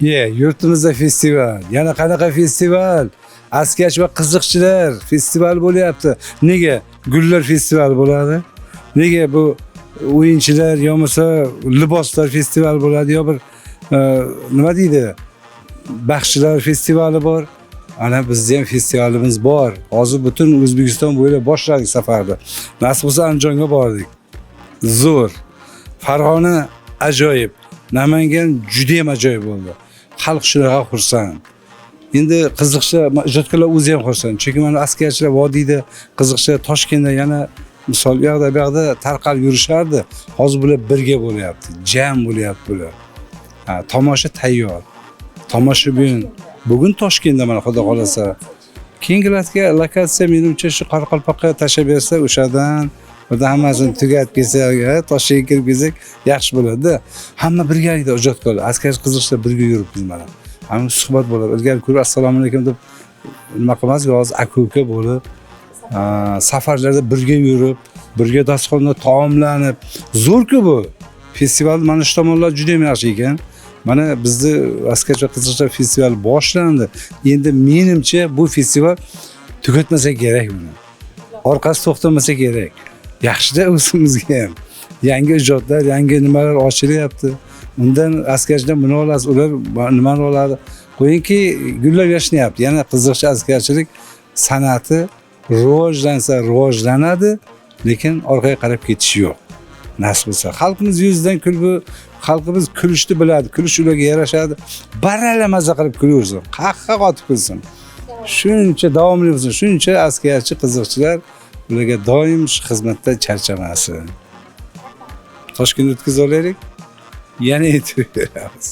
Ye, yurtimizda festival. Yana qanaqa festival? Askash va qiziqchilar festivali bo'lyapti. Nega gullar festivali bo'ladi? Nega bu o'yinchilar yo bo'lmasa liboslar festivali bo'ladi yo bir nima deydi? Baxshilar festivali bor. Ana bizni ham festivalimiz bor. Hozir butun O'zbekiston bo'ylab boshladik safarni. Nasib bo'lsa, Andijonga bordik. Zo'r. Farg'ona ajoyib. Namangan juda ham ajoyib bo'ldi. Xalq shunaqa xursand. Endi qiziqchi ijodkorlar o'zi ham xursand. Chunki mana askarchilar vodiyda, qiziqchilar Toshkentda, yana misol u yoqda bu yoqda tarqalib yurishardi. Hozir bular birga bo'lyapti, jam bo'lyapti bular. Ha, tomosha tayyor. Tomoshabin bugun Toshkentda, mana, xudo xohlasa. Keyingi lokatsiya menimcha shu Qoraqalpoqqa tashlab bersa, o'shadan birdan hammasini tugatib kelsak, ha, Toshkentga kirib kelsak, yaxshi bo'ladi-da. Hamma birgalikda ijodkorlar, askar qiziqchilar birga yuribmiz mana. Hamma suhbat bo'ladi. Ilgari ko'rib, "Assalomu alaykum" deb nima qilmasdik, hozir aka uka bo'lib, safarlarda birga yurib, birga dasturxonda taomlanib, zo'r-ku bu. Festival mana shu tomonlar juda ham yaxshi ekan. Mana bizni askarcha qiziqchilar festivali boshlandi. Endi menimcha bu festival tugatmasa kerak buni. Orqasi to'xtamasa kerak. Yaxshida o'zimizga ham. Yangi ijodlar, yangi nimalar ochilyapti. Undan askarchidan buni olasiz, ular nimani oladi. Qo'yingki, gullab yashnayapti. Yana qiziqchi askarchilik san'ati rivojlansa rivojlanadi, lekin orqaga qarab ketish yo'q. Nasib bo'lsa. Xalqimiz yuzidan kulgu, xalqimiz kulishni biladi, kulish ularga yarashadi. Baralla maza qilib kulaversin, qahqaha otib kulsin. Shuncha davomli bo'lsin, shuncha askarchi qiziqchilar ularga doim shu xizmatda charchamasin. Toshkentda o'tkazib olaylik, yana aytib beramiz.